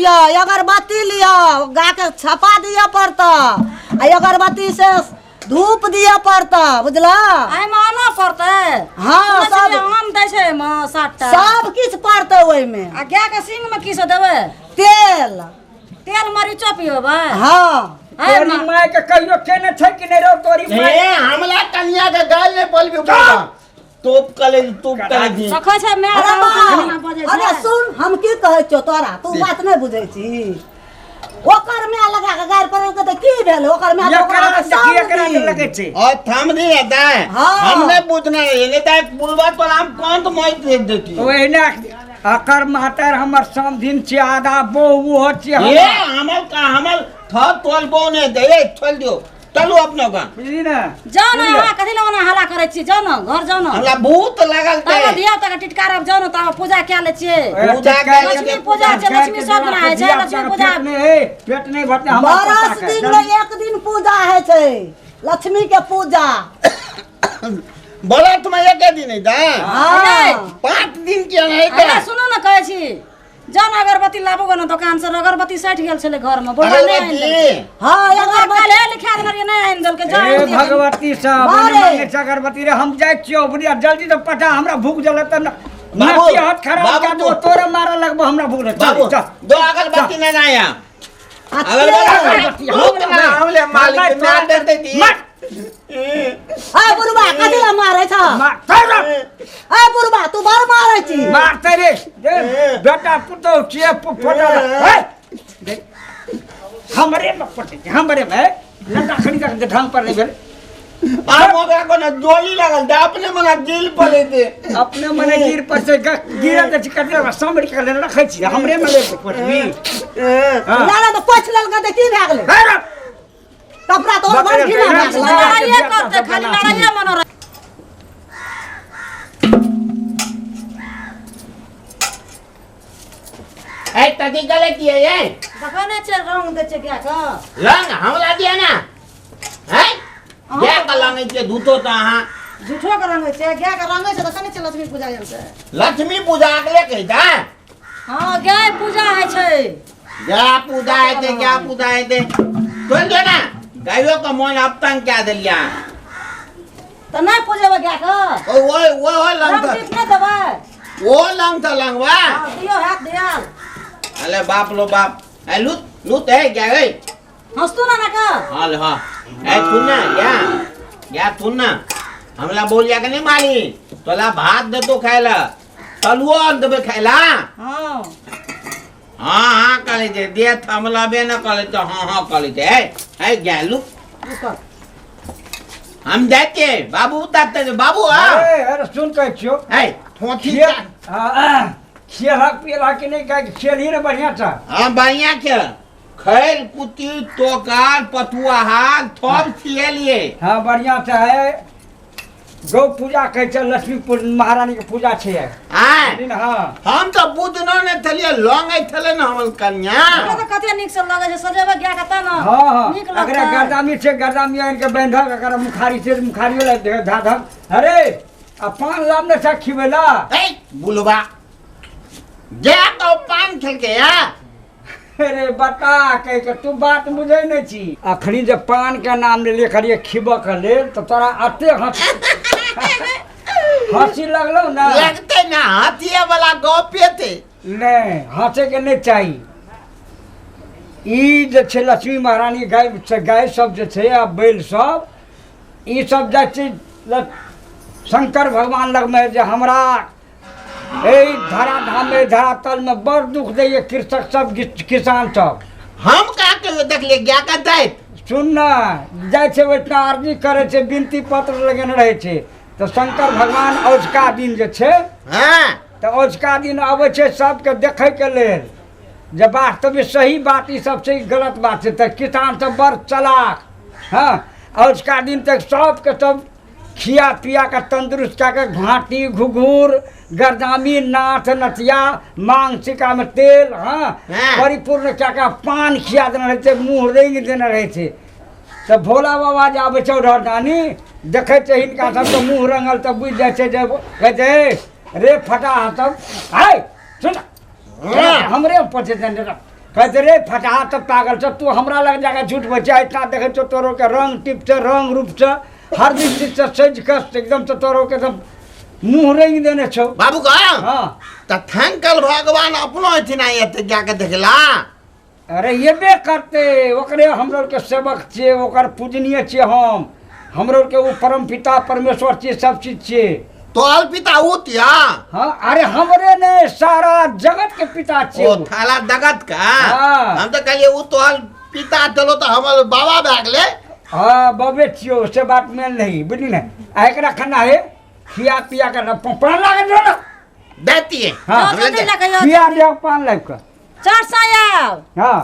लाबियो, अगरबत्ती लियो, गाय के छपा दिअ पड़तौ आ अगरबत्ती से धूप दिअ पड़तौ, बुझला? एहिमे आनो पड़तै? हाँ, सुनै छियै सब। आम दै छै एहिमे 7टा। सब किछु पड़तै ओहिमे। आ गाय के सींग मे की सब देबै? तेल। तेल मरीचो पियोबै? हाँ। है तोरी माय के कहियो केने छै कि नहि रौ तोरी माय? ए हमला कनिया के गाल नहीं बोलबी बोला। तोप कले तोप कले जी। सखै छै my. अरे बाप बा, केना बजै अरे छै? सुन, हम की कहै छियौ तोरा, तू बात नहि बुझै छी। ओकर my लगा के गारि पड़ल तऽ की भेल? ओकर my तऽ ओकरा एकरा सब देखी, एकरा दिन। लगै छै। और थम दी है दाय। हाँ। हमने पूछना है ले दाय बुलवा तो हम कौन तो मोहित देख देती। ओहिना अकर मातर हमर समधिन छियै, आधा बहु ओहो छियै ये हमर। हमर का हमर थर तोल बो ने दे, ए, छोड़ दियो चलू अपनो का। बुझली ने? जाउ ने, अहाँ कथी लए ओना हल्ला करै छी? जाउ ने घर, जाउ ने। हमरा भूत लागल तब ते। धिया पुता के टिटकारब, जाउ ने, तब पूजा कए लै छियै। पूजा टिटकार कए के लक्ष्मी पूजा छै, लक्ष्मी सब दिना होइ छै, लक्ष्मी पूजा। पेट नहि हे, पेट नहि भरतै हमर बरस पोता के। दिन मे एक दिन पूजा होइ छै, लक्ष्मी के पूजा। बोला तुम एक दिन है दा। हाँ। 5 दिन के है अरे दा। सुनू ने, कहै छी जाउ ने अगरबत्ती लाबू गो ने दोकान से, अगरबत्ती सठि गेल छलै घर में, बौआ नहि आनि देलकै। अगरबत्ती? हाँ, बौआ अगरबत्ती। काल्हे लिखा देने रहियै, नहि आनि देलकै, जाउ ए आनि दिअ। भगवती साहब, बारे। मांगे छै अगरबत्ती रे, हम जाइ छियौ बुढ़िया, जल्दी से पटा, हमरा भूख जलत न। बाबू, नसिया हाथ खराब बाबू, कर दो, तोरे मारे लगबो, हमरा भूख लगल। बाबू, चल, दो अगरबत्ती नहीं आया। आ अगरबत्ती तेल। भूख ना हमले मालिक मार, ना देते थी। मार। ए बुढ़बा, कथी लए मारै छ? मार, चल। ए बुढ़बा, तू बड़ मारै छी। मारते रे, ए, बेटा पुतोह छियै, फोटो ला। ए, देख, हमरे में पटे छै, हमरे में, ए, लड़का खरीद के ढंग पर नहीं भेल। आप ओकरा कोनो जोली लागल दे, अपने मना गिल पड़े थे। अपने मने गिर पर से गिरल तऽ छै, कते समरि के लेल रखै छी, हमरे में ले पटबी। हाँ। ना ना, तऽ पोछि लेलकै तऽ की भए गेलै? हे रे, कपड़ा तो और बड़ घिना भए गेलै। लड़ाइए करतै, खाली लड़ाइए मनो। ए तदी गले किए ये? देखै नहि छै, रंग दै छै गाय के। रंग हमला दिया ना हैं गाय के रंग छै झूठो त अहाँ। झूठो के रंगै छै, गाय के रंगै छै तऽ कने छै लक्ष्मी पूजा आयल छै। लक्ष्मी पूजा अगले कहै छै। हँ, गाय पूजा होइ छै। गाय पूजा होइ छै, गाय पूजा होइ छै। सुन जो ना, गायो के मोन अब तंग कए देलिया। तऽ नहि पूजेबै गाय के? ओ ओ ओ ओ लंग रंग त टीप नहि देबै? ओ लंग त लंगवा। हँ, दियौ हाथ दियाल। अरे बाप लो बाप, ए लूत लूत ए गाय ए। हँसतू ना ना का? हाँ ले हाँ। ए सुन ना, या या सुन ना, हमला बोलिया के नहीं माली तोला भात दे तो खाइला, तलुओ आन देबे खाइला। हाँ। हाँ हाँ कहले जे दे हमला बे न कहले तो हाँ हाँ कहले जे। ए ए गेलू हम जाते बाबू उतारते जे बाबू आ। ए, अरे सुन कहै छियौ। ए थोथी खेल, हाँ, खेलक पियलक कि नहि? गाय खेल ही ने बढ़िया छ। हाँ बढ़िया खेल, खैर कुत्ती तोकार पतुआ हाल थब खियलिए। हाँ बढ़िया से है। गौ पूजा कहै छै, लक्ष्मी महारानी के पूजा छै। आय। बुझली ने? हाँ। हम तो बुझनो ने थलिए, लंग आई थले ने हमर कन्या। हमरा तऽ कते नीक से लगै छै, सजेबै गाय के तऽ ने। हाँ, हाँ। नीक अगरा लगतै। गर्दामी छै, गर्दामी आनि के बान्धक, अगर मुखारी छै, मुखारियो लाबि देख धा धक। अरे आ पान लाब ने छै खिबै ला। ए बुलबा जा तो पान खेलके या। अरे बता कह के तू बात बुझै नहि छी। अखनी जे पान के नाम लेलियै कहलियै खिबऽ के लेल, तऽ तोरा एते हँसी लगलौ ने? लगते ना, हँसिए वाला गपे थे। नहि, हँसे के नहि चाही। ई जे छै लक्ष्मी महारानी गाय से, गाय सब जे छै आ बैल सब, ई सब जाइ छै शंकर भगवान लगमे जे हमरा एहि धराधाम में धरातल में बड़ दुख दैए कृषक सब, किसान सब। हम का कहियो देखलिए गाय का दैत? सुन ना, जाइ छै ओहिठिना अर्जी करै छै, विनती पत्र लगेने रहै छै, तऽ शंकर भगवान औझका दिन जे छै, हाँ। तऽ औझका दिन अबै छै सबके देखैके लेल जे वास्तविक सही बात ई सब छै गलत बात छै। तऽ किसान सब बड़ चलाक, हँ, औझका दिन तक सबके सब खिया पिया के तंदुरुस्त कए के घाटी घुघुर गर्दामी नाथ नथिया मांग सिक्का में तेल, हाँ, हाँ। परिपूर्ण कए के पान खिया देने रहै छै, मुँह रंगि देने रहै छै। तऽ भोला बाबा जे आबै छै रहदानी देखै छै हिनका सबके मुँह रंगल तऽ बुझि जाइ छै जे कहै छै, ए, रे फटा सब, आय सुन, हाँ। हमरे पछे कहते रे फटहा तऽ पागल छ, तू हमरा लग जाके झूठ बोलै छै। इतना देखै छौ तोरो के रंग टिप से रंग रूप से हर दृष्टि से सजि कऽ एकदम से तोरो के एकदम मुँह रंगि देने छौ। बाबू का हाँ। त थैंकल भगवान अपनो हथिन आ एते जाके देखला। अरे एबे करते, ओकरे हमरो के सेवक छियै, ओकर पूजनीय छियै हम, हमरो के ओ परम पिता परमेश्वर छियै, सब चीज छियै। तोहर पिता उतिया? हाँ, अरे हमरे ने सारा जगत के पिता छियै ओ ओ। थाला जगत का। हाँ। हम तो कहलिए उ तोहर पिता चलो तो हमर बाबा भए गेलै। हाँ बाबे छियौ, से बात मेल नहीं बुझली ने। आ एकरा खाना है खिया पिया के पान लागल रहो ना दैतिए। हाँ। जाओ जल्दी लऽ कऽ आउ। खिया दियौ पान लाबि कऽ। चट सँ आउ। हाँ।